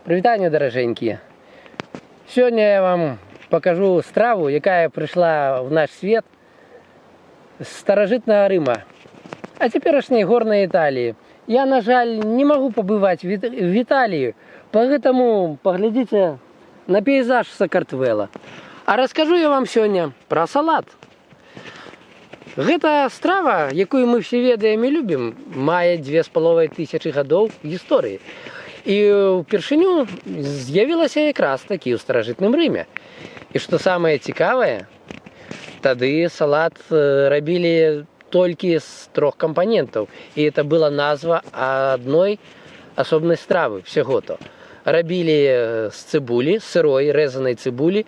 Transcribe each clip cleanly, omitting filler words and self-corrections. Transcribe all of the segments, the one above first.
Прывітанне, даражэнькія. Сёння я вам пакажу страву, якая прыйшла в наш свет з старажытнага Рыма, а цяперашняй горнай Італіі. Я, на жаль, не магу пабываць в Італіі, поэтому паглядзіце на пейзаж Сакартвела. А раскажу я вам сёння пра салат. Гэта страва, якую мы все ведаем і любім, мае 2500 гадоў гісторыі. І ўпершыню з'явілася якраз такі ў старажытным Рыме. І што самае цікавае, тады салат рабілі толькі з трох кампанентаў. І это была назва адной асобнай стравы всяго то. Рабілі з цыбулі, сырой рэзанай цыбулі,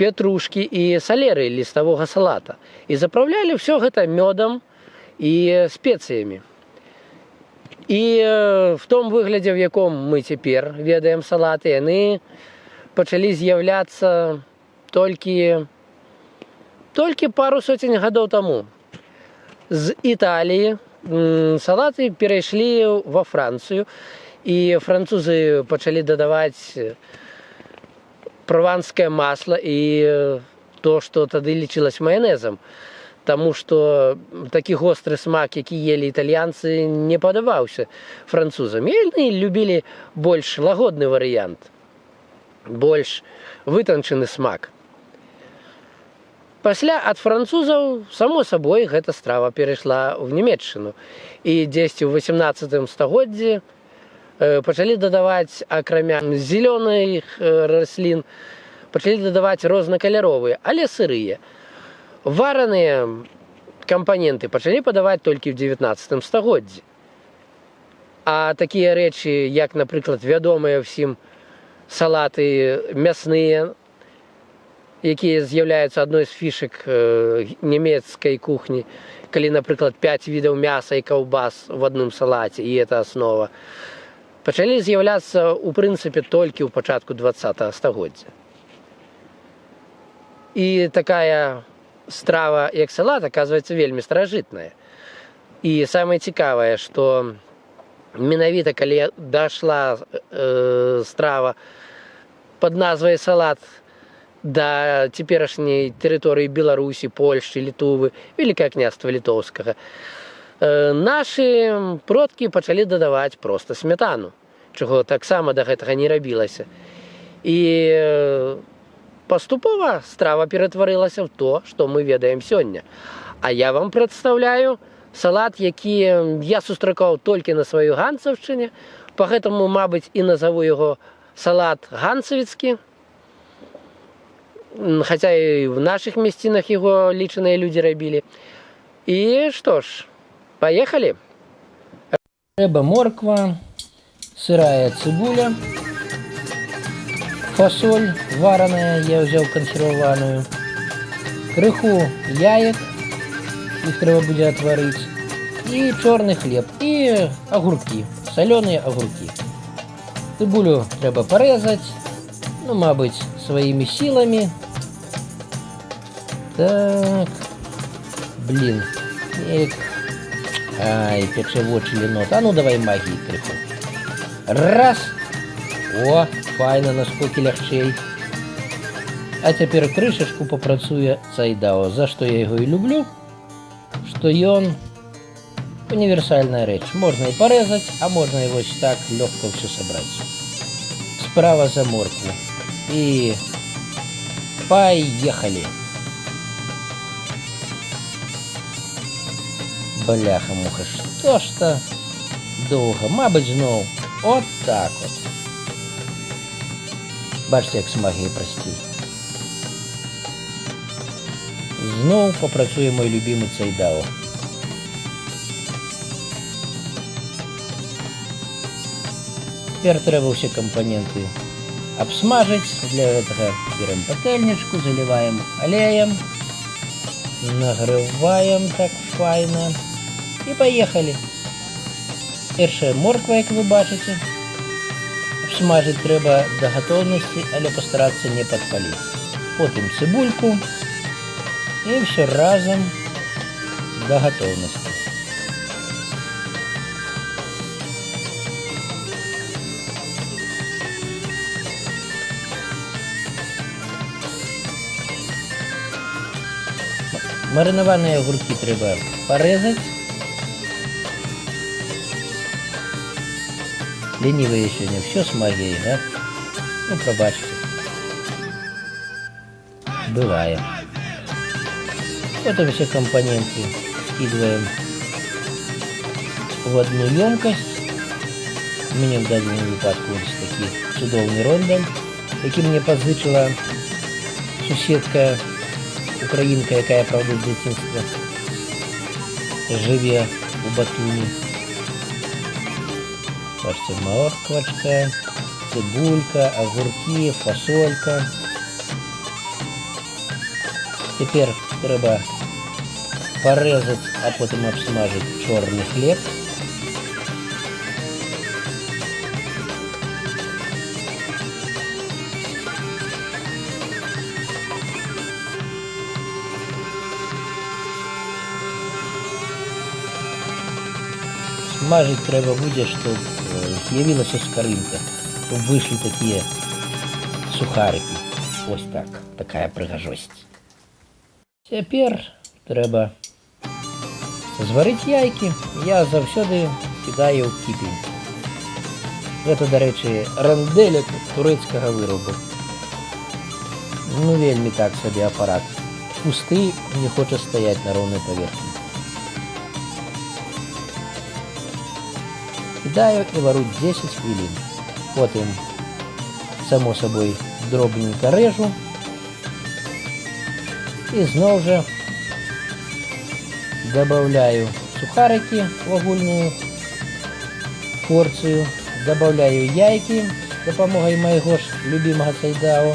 петрушкі і салеры, ліставога салата. І запраўлялі ўсё гэта мёдам і спецыямі. І в том выглядзе, в яком мы цяпер ведаем салаты, яны пачалі з'яўляцца толькі пару соцень гадоў таму. З Італіі салаты перайшлі во Францыю, і французы пачалі дадаваць прованскае масло і то, што тады лічылася маянезам. Таму што такі востры смак, які елі італьянцы, не падабаўся французам. І яны любілі больш лагодны варыянт, больш вытанчаны смак. Пасля ад французаў, само сабой, гэта страва перайшла ў Нямеччыну. І дзесьці ў 18 стагоддзі пачалі дадаваць, акрамя зялёных раслін, пачалі дадаваць рознакаляровыя, але сырыя. Вараныя кампаненты пачалі падаваць толькі ў 19 стагоддзі. А такія рэчы, як, напрыклад, вядомыя ўсім салаты мясныя, якія з'яўляюцца адной з фішак нямецкай кухні, калі, напрыклад, 5 відаў мяса і каўбас в адным салаце, і это аснова, пачалі з'яўляцца ў прынцыпе толькі ў пачатку 20 стагоддзя. І такая страва, як салат, оказывается, вельмі старажытная. І самае цікавае, што менавіта калі дайшла страва пад назвай салат да цяперашняй тэрыторыі Беларусі, Польшчы, Літувы, Вялікае княства Літоўскага, нашы продкі пачалі дадаваць проста смятану, чаго таксама да гэтага не рабілася. І паступова страва ператварылася ў то, што мы ведаем сёння. А я вам прадстаўляю салат, які я сустракаў толькі на сваёй ганцавшчыне, па гэтаму, мабыць, і назову яго салат ганцавіцкі. Хаця і в нашых мясцінах яго лічаныя людзі рабілі. І што ж, паехалі. Трэба морква, сырая цыбуля, фасоль вараная, я ўзяў кансерваваную, крыху яек, іх трэба будзе отварыць, і чорны хлеб, і агуркі, салёныя агуркі. Цыбулю трэба парэзаць, мабыць, сваімі сіламі. Так, блин, неяк, ай, пячэ вочы ленот. А ну давай магіі крыху. Раз! О, файна, наскокі лягчэй. А цяпер крышачку папрацуе Цайдао, за што я яго і люблю, што ён універсальная рэч. Можна і парэзаць, а можна і вось так лёгка ўсё сабраць. Справа за моркву. І паехалі. Бляха-муха, што ж то доўга, мабыць, зноў. От так от. Бачыце, як з магіяй прасцей. Зноў папрацуе мой любімы Цайдао. Цяпер трэба ўсе кампаненты абсмажыць. Для гэтага берем патэльнічку, заліваем алеем, нагрываем так файна і паехалі. Першая морква, як вы бачыце. Абсмажыць трэба да гатоўнасці, але пастарацца не падпаліць. Потым цыбульку і ўсё разам да гатоўнасці. Марынаваныя агуркі трэба парэзаць. Ленивые сегодня, все с магией, да? Ну, прабачце. Бывает. Потом все компоненты скидываем в одну емкость. У мяне в дадзеным выпадку вось такі цудоўны рондаль, які мне пазычыла суседка, украінка, якая, праўда, з дзяцінства жыве у Батумі. Бачце, морквачка, цыбулька, агуркі, фасолька. Цяпер трэба парэзаць, а потым абсмажыць чорны хлеб. Смажыць трэба будзе, чтоб з'явілася скарынка, чтоб выйшлі такія сухарыкі. Вось так, такая прыгажосць. Цяпер трэба зварыць яйкі. Я заўсёды кідаю ў кіпень. Гэта, дарэчы, ранделік турэцкага вырабу. Вельмі так сабе апарат. Пусты, не хоча стаяць на роўнай паверхні. Кідаю і вару 10 хвілін. Потым, само сабой, дробненька рэжу. І зноў жа добавляю сухарики в агульную порцию, добавляю яйки з дапамогай майго ж любимага Цайдао.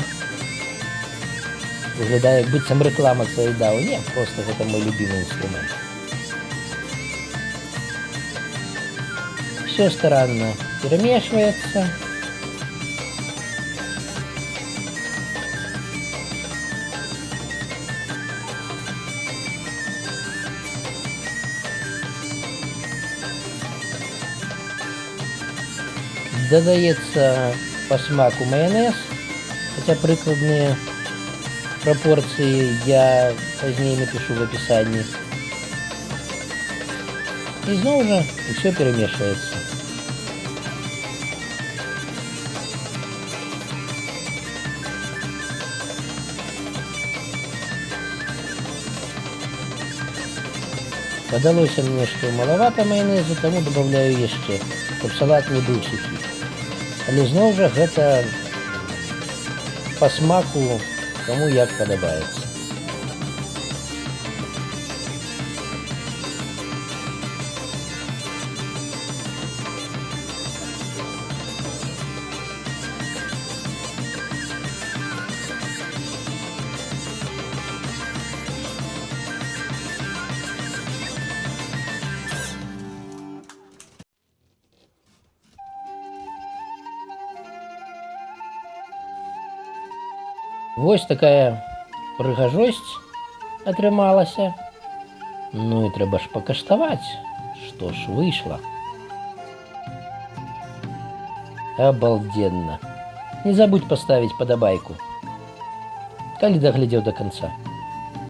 Выглядае, як быццам рэклама Цайдао. Не, просто гэта мой любимый инструмент. Все старанно перемешивается. Додаецца по смаку майонез, хотя прыкладныя пропорции я позднее напишу в описании. И снова же все перемешивается. Подалося мне, что маловато майонеза, тому добавляю еще, чтоб салат не был сухий. Але зноў жа гэта па смаку, каму як падабаецца. Вось такая прыгажосць атрымалася. І трэба ж пакаштаваць, што ж выйшла. Обалденно! Не забудь поставить падабайку, калі даглядзеў до конца.